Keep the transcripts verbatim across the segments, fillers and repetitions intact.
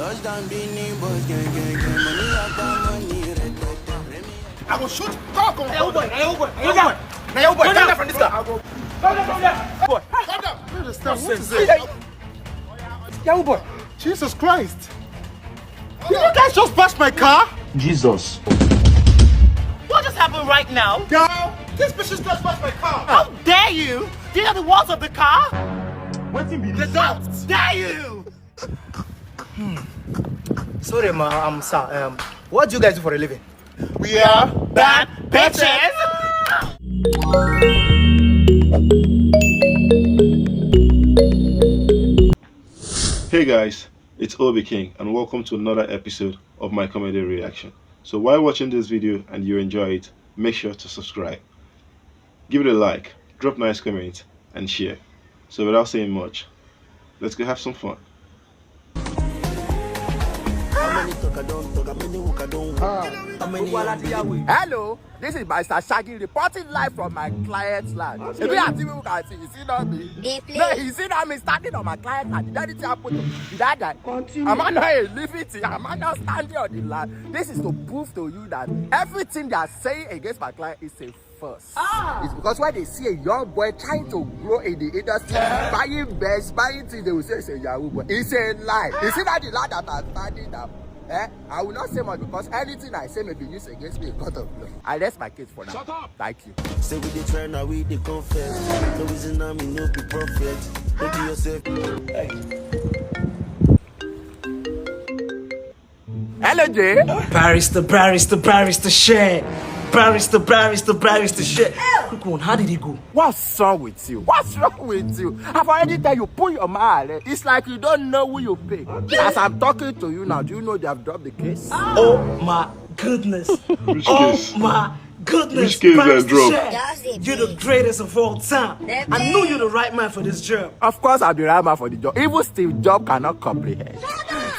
Touchdown, Beanie Boys, gang, gang, gang. Money after money, red, red, red. I will shoot. Come, come, come. Hey, boy, hey, boy, hey, boy. Now, boy, come down from this car. Come down from there. Boy, come down. What is this? Yahoo boy. Jesus Christ. Did you guys just bash my car? Jesus. What just happened right now? Girl, this bitch just bash my car. How dare you? These are the walls of the car? What in the dust? Dare you? Hmm. Sorry, ma, um, sir. Um, what do you guys do for a living? We are bad bitches. Hey guys, it's Obi King and welcome to another episode of my comedy reaction. So while watching this video and you enjoy it, make sure to subscribe. Give it a like, drop nice comments and share. So without saying much, let's go have some fun. Hello, this is Mister Shaggy reporting live from my client's land. If you are people can see, you see not me. No, you see not me standing on my client's land. Did anything happen to me? Did I die? Am I not a living thing? Am I not standing on the land? This is to prove to you that everything they are saying against my client is a first. Ah. It's because when they see a young boy trying to grow in the industry, buying best, buying things, they will say it's a Yahoo boy. It's a lie. You see that the lie that I'm standing now? Eh? I will not say much because anything I say may be used against me in court of law. I rest my case for now. Shut up! Thank you. Say we dey try now, we dey confess. No reason now, me no be prophet. No be yourself. Hey. Hello, Jay. Barrister, barrister, barrister, share. Barrister, barrister, barrister, share. Quick one, how did it go? What's wrong with you? What's wrong with you? I've already tell you, pull your mouth. It's like you don't know who you pay. As I'm talking to you now, do you know they have dropped the case? Oh my goodness. Oh my goodness. Which case I drop? You're the greatest of all time. I knew you're the right man for this job. Of course, I'm the right man for the job. Even Steve Jobs cannot comprehend.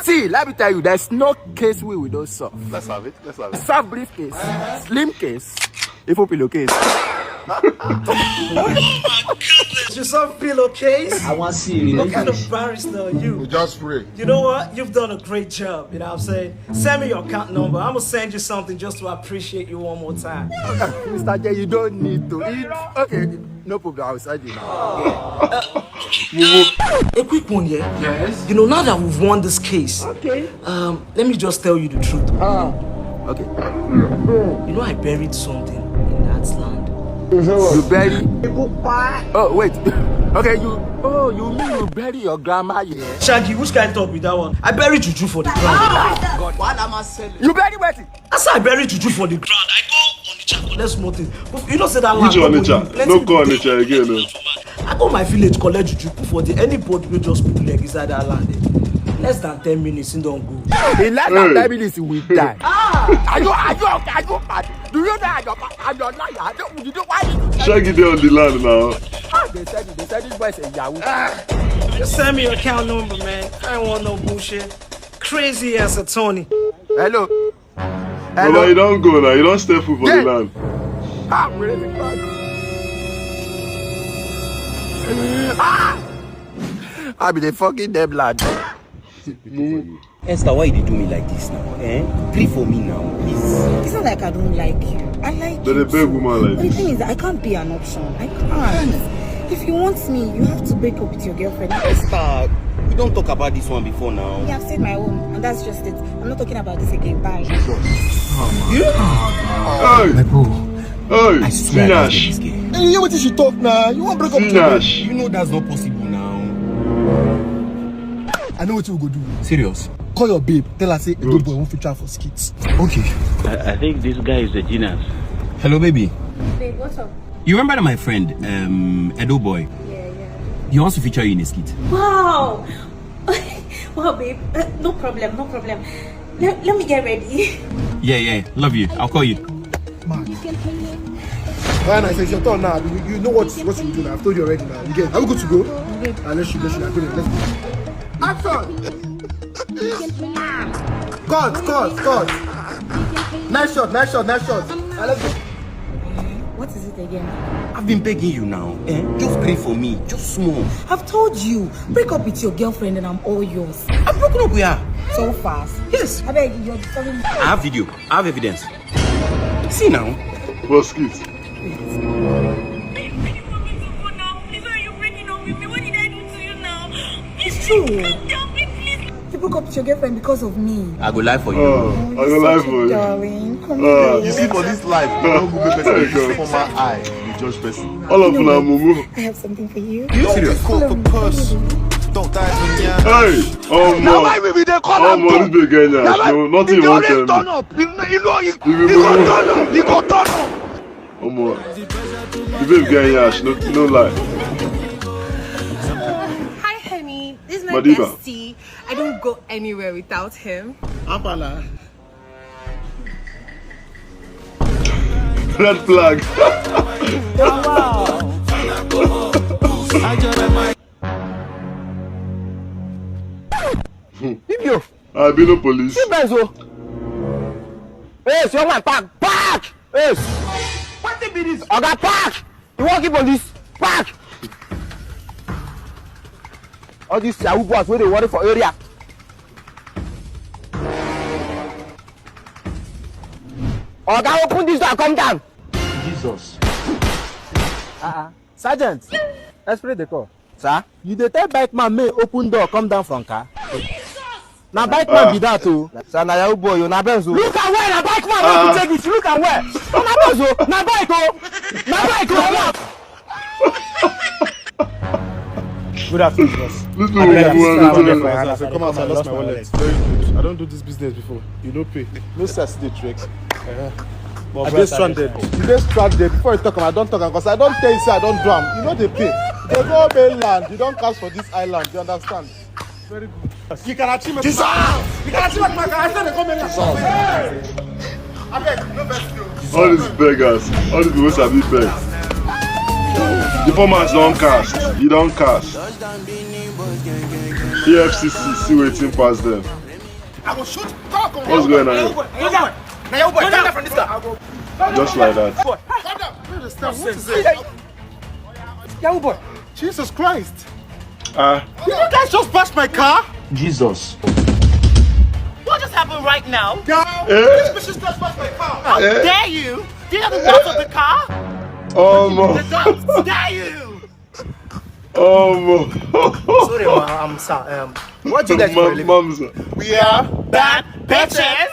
See, let me tell you, there's no case we will not solve. Let's have it. Let's have it. Soft briefcase, slim case, even pillowcase. Oh my goodness, you soft pillowcase? I want to see you. What kind of barrister are you? We just pray. You know what? You've done a great job. You know what I'm saying? Send me your account number. I'm gonna send you something just to appreciate you one more time. Mister J, you don't need to. It, okay, no problem. I'll send you now. A quick one, yeah? Yes. You know, now that we've won this case, okay. Um, let me just tell you the truth. Ah. Okay. You know, I buried something in that land. You bury? Oh, wait. Okay, you. Oh, you mean you bury your grandma here? Shaggy, which kind of talk with that one? I bury juju for the ground. Ah! God, why am I selling? You bury wetin? As I bury juju for the ground, I go Onitsha collect small thing. But you know say that land. Which Onitsha? No go Onitsha again. No. I go my village collect juju put for the anybody wey just put leg inside that land. Eh. Less than ten minutes, he don go. In less than ten minutes, we die. Ah! Are you are you are you mad? Do you know I'm your I'm your liar? I don't you know why you Shaggy dey on the land now. Ah, they said they said this boy is a Yahoo. Ah, just send me your account number, man. I don't want no bullshit. Crazy ass attorney. Hello. Hello. Baba, you don't go now. You don't step foot for the land. Ah, where is the crowd? Ah! I be the fucking damn lad. Mumu. Esther, why you dey do me like this now? Eh? Pray for me now, please. It's not like I don't like you. I like you. But a big woman like this. But the thing is, I can't be an option. I can't. If you want me, you have to break up with your girlfriend. Esther, we don't talk about this one before now. Yeah, I've said my own, and that's just it. I'm not talking about this again. Bye. Jesus. Oh my God. Hey. My bro. Hey, I swear I don't get this girl. Hey, you hear what she talk now? You want break up with your girl? You know that's not possible now. I know what we go do. Serious? Call your babe. Tell her say Edo boy won't feature for skits. Okay. I, I think this guy is a genius. Hello, baby. Babe, what's up? You remember my friend, um, Edo boy? Yeah, yeah. He wants to feature you in a skit. Wow! Wow, babe. Uh, no problem, no problem. Let, let me get ready. Yeah, yeah. Love you. I'll call you. Man. Ryan, I say it's your turn now. You, you know what, what you do now. I've told you already now. You get, are we good to go? Uh, let's shoot, let's shoot. Let's go. Action! Cut, cut, cut. Nice shot, nice shot, nice shot. Uh, let's go. What is it again? I've been begging you now. Eh? Just pray for me. Just small. I've told you. Break up with your girlfriend and I'm all yours. I've broken up with her. So fast. Yes. I beg, you're disturbing me. I have video. I have evidence. See now. Boss kids. Babe, babe, you want me to go now? Please, why are you breaking up with me? What did I do to you now? It's true. Please, calm down, babe, please. You broke up with your girlfriend because of me. I go lie for you. Oh, I go lie for you. Darling, come here. You see, for this life, you don't go make person use former eye, you judge person. All of una mumu. I have something for you. You serious? Call for purse. Don't die for me. Hey, oh, now why we be dey call am? This big guy now. No, nothing you want tell me. Turn up. You know, you know, you go turn up. You go turn up. Omo, the babe get yash, no, no lie. Hi, honey. This is my Madiba. Bestie. I don't go anywhere without him. Apala. Red flag. Wow. Bibio. I be no police. See Benz o. Yes, young man, park, park. Yes. Wetin be this? Oga, park. You wan give police? Park. All these Yahoo boys wey dey worry for area. Oga, open this door, come down. Jesus. Uh-uh. Sergeant, X-ray dey call. Sir? You dey tell bike man make open door, come down from car? Na bike man be that o. Sir, na Yahoo boy o, na Benz o. Look am well, na bike man wey you take it. Look am well. Na Benz o, na bike o. Na bike o. Good afternoon, boss. This one. Come out, I lost my wallet. Very good. I don't do this business before. You no pay. No, sir, see the tricks. I dey stranded. You dey stranded. Before you talk am, I don talk am, 'cause I don tell you say I don do am. You no dey pay. Dey go mainland. You don cast for this island. You understand? Very good. You can achieve it. Jesus! You can achieve it, man. I said dey go mainland. Abeg, no vex me o. All these beggars, all these people wey sabi beg. The former don cast. He don cast. E F C C see wetin pass them. I go shoot. What's going on here? Now your boy, now your boy, come down from this car. Just like that. Come down. I don't understand. What is it? Yahoo boy. Jesus Christ. Ah. Did you guys just bash my car? Jesus. What just happened right now? Down. Eh? This bitch just bash my car. How dare you? These are the dogs of the car. Oh, no. The dogs. Dare you? Oh, no. Sorry, ma, um, sir. Um, what do you guys do for a living? We are bad bitches.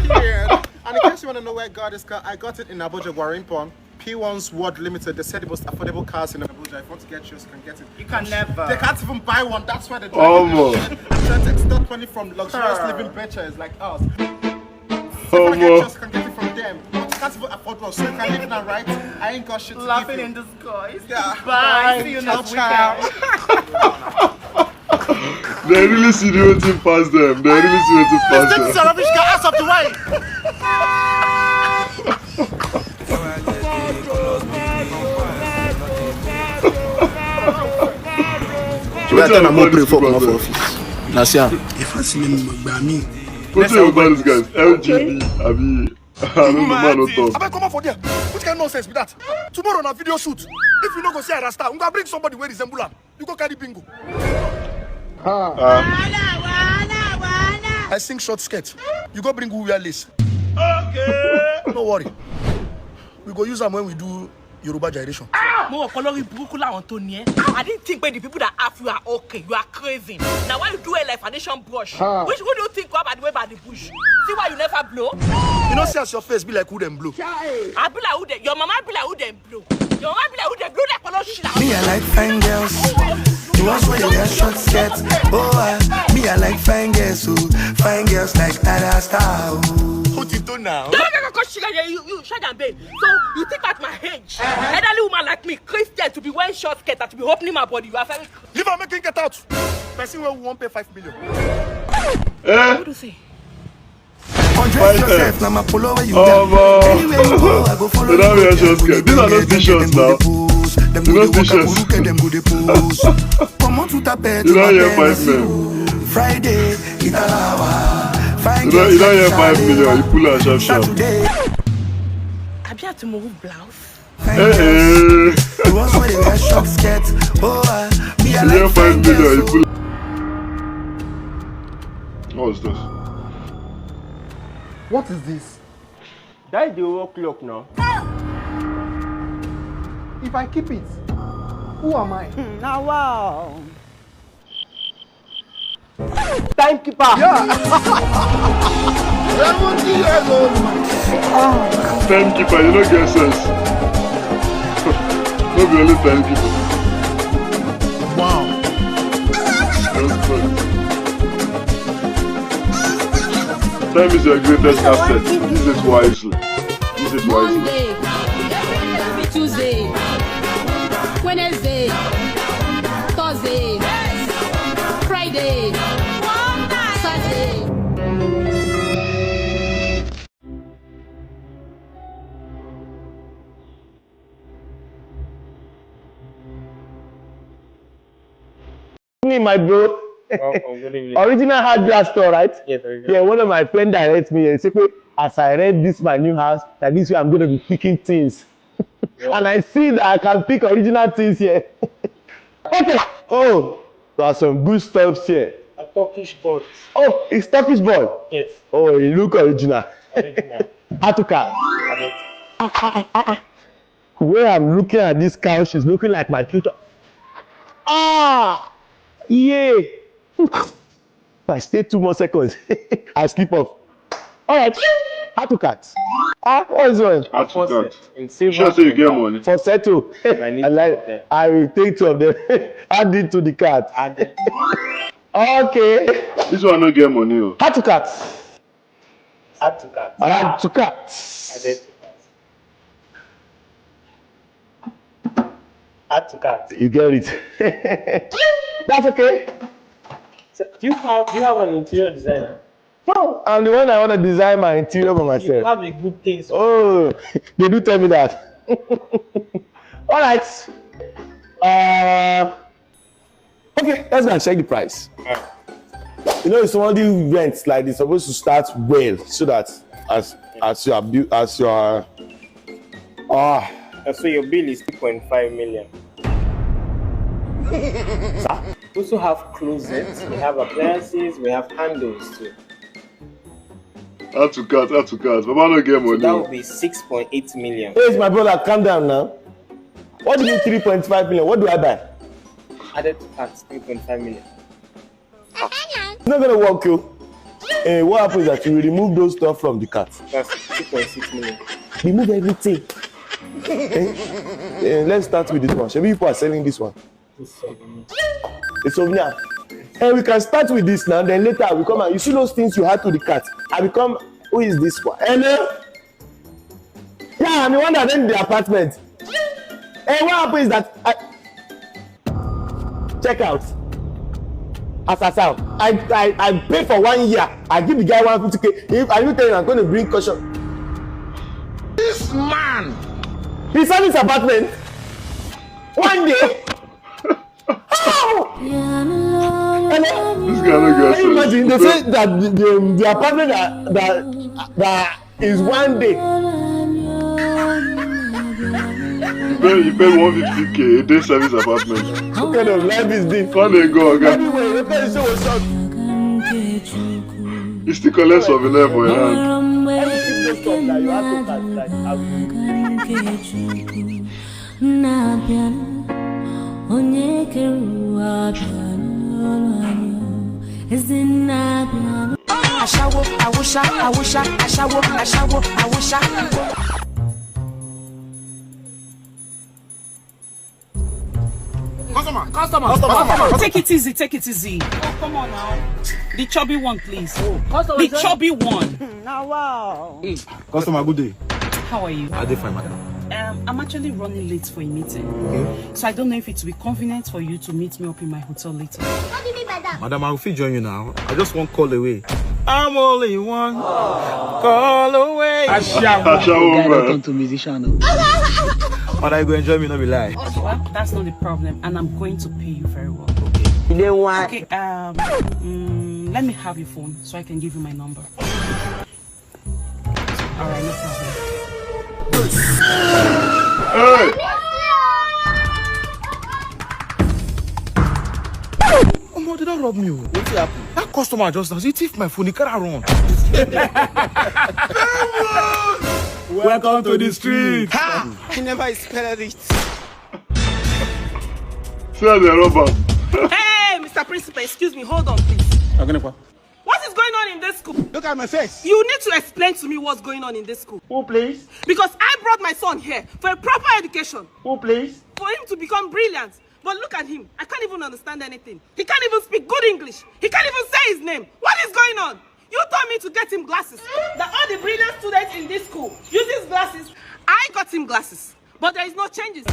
Yeah. And in case you wanna know where I got this car, I got it in Abuja, Gwarin Pond. P one's World Limited. They sell the most affordable cars in Abuja. If you want to get yours, you can get it. You can never. They can't even buy one. That's why they drive. Oh, no. I'm trying to extort money from luxurious living bitches like us. So if I get yours, I can get it from them. But you can't even afford one, so you can leave now, right? I ain't got shit to give you. Laughing in disguise. Yeah. Bye. See you next weekend. They really see the whole thing pass them. They really see the whole thing pass them. This is a rubbish car. Ass of the way. Wetin I tell am, no pray for comot for office. Na see am. If I see him, gba me. Wetin you call these guys? L G B, abi? I don't know, man, no talk. Abeg, comot for there. Which kind of nonsense be that? Tomorrow na video shoot. If you no go see Rasta, we go bring somebody wey resemble am. You go carry bingo. Ah. I sing short skirt. You go bring who wear lace. Okay. No worry. We go use am when we do Yoruba gyration. Mo rò pé olórí burúkú làwọn tó ní ẹ. I didn't think pé the people that have you are okay. You are craven. Now why you do it like foundation brush? Which, who do you think go about the way by the bush? See why you never blow? You know, see as your face be like who dem blow. I be like who dem, your mama be like who dem blow. Your mama be like who dem blow like polo shila. Me, I like fine girls. The ones wey dey wear short skirt. Oh, ah, me, I like fine girls. Oh, fine girls like Tada Star. Oh. Who did do now? Don't make a question. You, you, you, shut up, babe. So you think at my age, elderly woman like me, Christian, to be wearing short skirt and to be opening my body, you are very. Leave am, make him get out. Person wey we wan pay five million. Eh? What do you say? Undress yourself, na my polo wey you wear. Anywhere you go, I go follow you. They don't wear short skirt. These are not T-shirts now. Dem go dey walk and look at dem go dey pose. Comot to Tape to my Friday, Italawa. Fine girls like five million. You pull am sharp sharp. Saturday. Abi I to move blouse? Eh, eh. The ones wey dey wear short skirt. Oh, ah, me, I like fine girls. You pull. What's this? What is this? That is the work clock now. If I keep it, who am I? Now, wow. Timekeeper. Yeah. Seventy years old man. Timekeeper, you no get sense. No be only timekeeper. Wow. Respect. Time is your greatest asset. Use it wisely. Use it wisely. Monday, Tuesday, Wednesday, Thursday, Friday, Saturday. Me, my bro. Welcome, good evening. Original hardware store, right? Yes, original. Yeah, one of my friends directs me. He said, "As I rent this my new house, that this way I'm going to be picking things." And I see that I can pick original things here. Okay. Oh, there are some good stuffs here. A Turkish board. Oh, it's Turkish board. Yes, Oh, it look original. original. Atuka. Ah, ah, ah, ah. Where I'm looking at this couch is looking like my future. Ah, yeah. If I stay two more seconds, I sleep off. All right, Atuka. Ah, what's one? Add to that. In silver. Sure say you get money. For settle. I need I two of like. Them. I will take two of them. Add it to the cart. Add it. Okay. This one no get money o. Atuka. Add to that. Atuka. Add it. Add to that. You get it. That's okay. So, do you have do you have an interior designer? No, I'm the one I want to design my interior for You myself. Have a good taste. Oh, they do tell me that. All right. Uh, okay, let's go and check the price. You know, it's one of the rents like it's supposed to start well so that as as you are bu- as you are ah Uh, so your bill is two point five million. We also have closets, we have appliances, we have handles too. Add to cart, add to cart. Baba no get So money. that O. Would be six point eight million. Hey, my brother, calm down now. What do you mean three point five million? What do I buy? Added to tax, three point five million. It's not gonna work, you. Eh, what happens is that you remove those stuff from the cart. That's two point six million. Remove everything. Eh? Eh, let's start with this one. Shebi people are selling this one. A souvenir. And we can start with this now, then later I will come and you see those things you had to the cart. I become, who is this one? Hello? Yeah, I'm the one that rent the apartment. And what happens is that I check out. As I sound, I, I, I pay for one year. I give the guy one fifty K. If I even tell him I'm going to bring caution. This man. He sold his apartment. One day. How? Hello? This guy no get Can you sense. imagine? They say that the, the, the apartment that, that, that is one day. You pay, you pay one fifty K a day service apartment. What kind of life is this? Come dey go, oga. Anyway, you tell you say what's up. You still collect souvenir for your hand. Every single stuff that you have to pack, like, I will Nna bịanụ, onye kere ụwa bịanụ n'ụlọ anyị o. Ezi nna bịanụ. Ashawo, awusha, awusha, ashawo, ashawo, awusha. Customer, customer, customer. Take it easy, take it easy. Oh, come on now. The chubby one, please. The chubby one. Now, wow. Customer, good day. How are you? I dey fine, madam. Um, I'm actually running late for a meeting. So I don't know if it will be convenient for you to meet me up in my hotel later. Madam, I will fit join you now. I just one call away. I'm only one call away. Ashawo man. To musician. But I go enjoy me, no be lie. Well, that's not the problem, and I'm going to pay you very well. You dey want Okay, um, mm, let me have your phone so I can give you my number. All right, no problem. Hey! Omo, they don rob me o. Wetin happen? That Customer just now, he thief my phone, he carry run. Welcome to the street. Ha! I never expected it. See how they rob am. Hey, Mister Principal, excuse me, hold on, please. What is going on in this school? Look at my face. You need to explain to me what's going on in this school. Who, please? Because I brought my son here for a proper education, Who, please? for him to become brilliant. But look at him. I can't even understand anything. He can't even speak good English. He can't even say his name. What is going on? You told me to get him glasses. That all the brilliant students in this school uses glasses. I got him glasses, but there is no changes.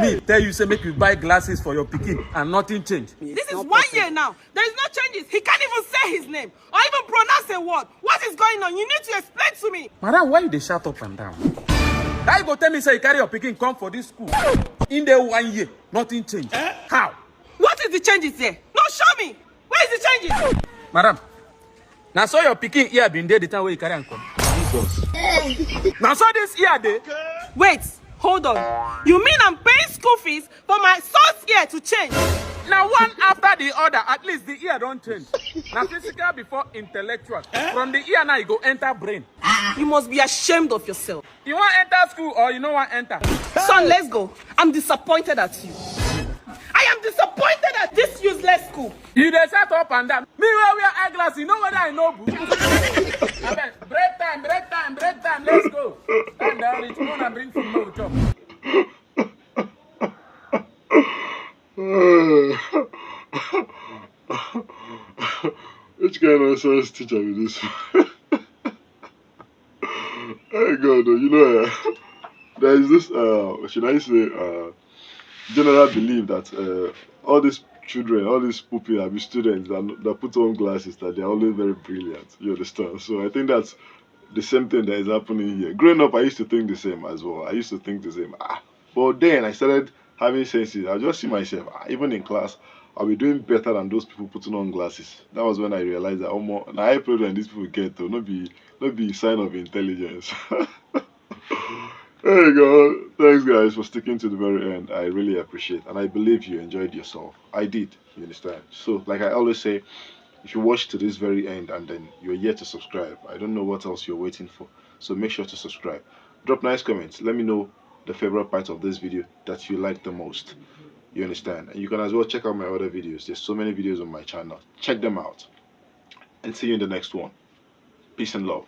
Me tell you say make you buy glasses for your pikin and nothing change. This is one year now. There is no changes. He can't even say his name or even pronounce a word. What is going on? You need to explain to me. Madam, why you dey shout up and down? How you go tell me say you carry your pikin come for this school? In the one year, nothing change. How? What is the changes there? No, show me. Where is the changes? Madam, na so your pikin ear been dey the time wey you carry am come. Jesus. Na so this ear dey. Wait, hold on. You mean I'm paying school fees for my son's ear to change? Na one after the other, at least the ear don change. Na physical before intellectual. From the ear now, e go enter brain. You must be ashamed of yourself. You wan enter school or you no wan enter? Son, let's go. I'm disappointed at you. I am disappointed at this useless school. You dey shout up and down. Me wey wear eyeglass, you know whether I know book. Abeg, break time, break time, break time. Let's go. Time don reach. Una bring food, make we chop. Which kind of nonsense teacher be this? Hey God, oh, you know, eh, there is this, uh, should I say, uh, general belief that uh, all these children, all these pupils, are students that, that put on glasses, that they're always very brilliant. You understand? So I think that's the same thing that is happening here. Growing up, I used to think the same as well. I used to think the same. Ah, but then I started having senses. I just see myself, ah, even in class, I'll be doing better than those people putting on glasses. That was when I realized that, oh, more, na eye problem these people get, though, not be, not be sign of intelligence. There you go. Thanks, guys, for sticking to the very end. I really appreciate, and I believe you enjoyed yourself. I did. You understand? So, like I always say, if you watch to this very end and then you're yet to subscribe, I don't know what else you're waiting for. So make sure to subscribe. Drop nice comments. Let me know the favorite part of this video that you like the most. You understand? And you can as well check out my other videos. There's so many videos on my channel. Check them out. And see you in the next one. Peace and love.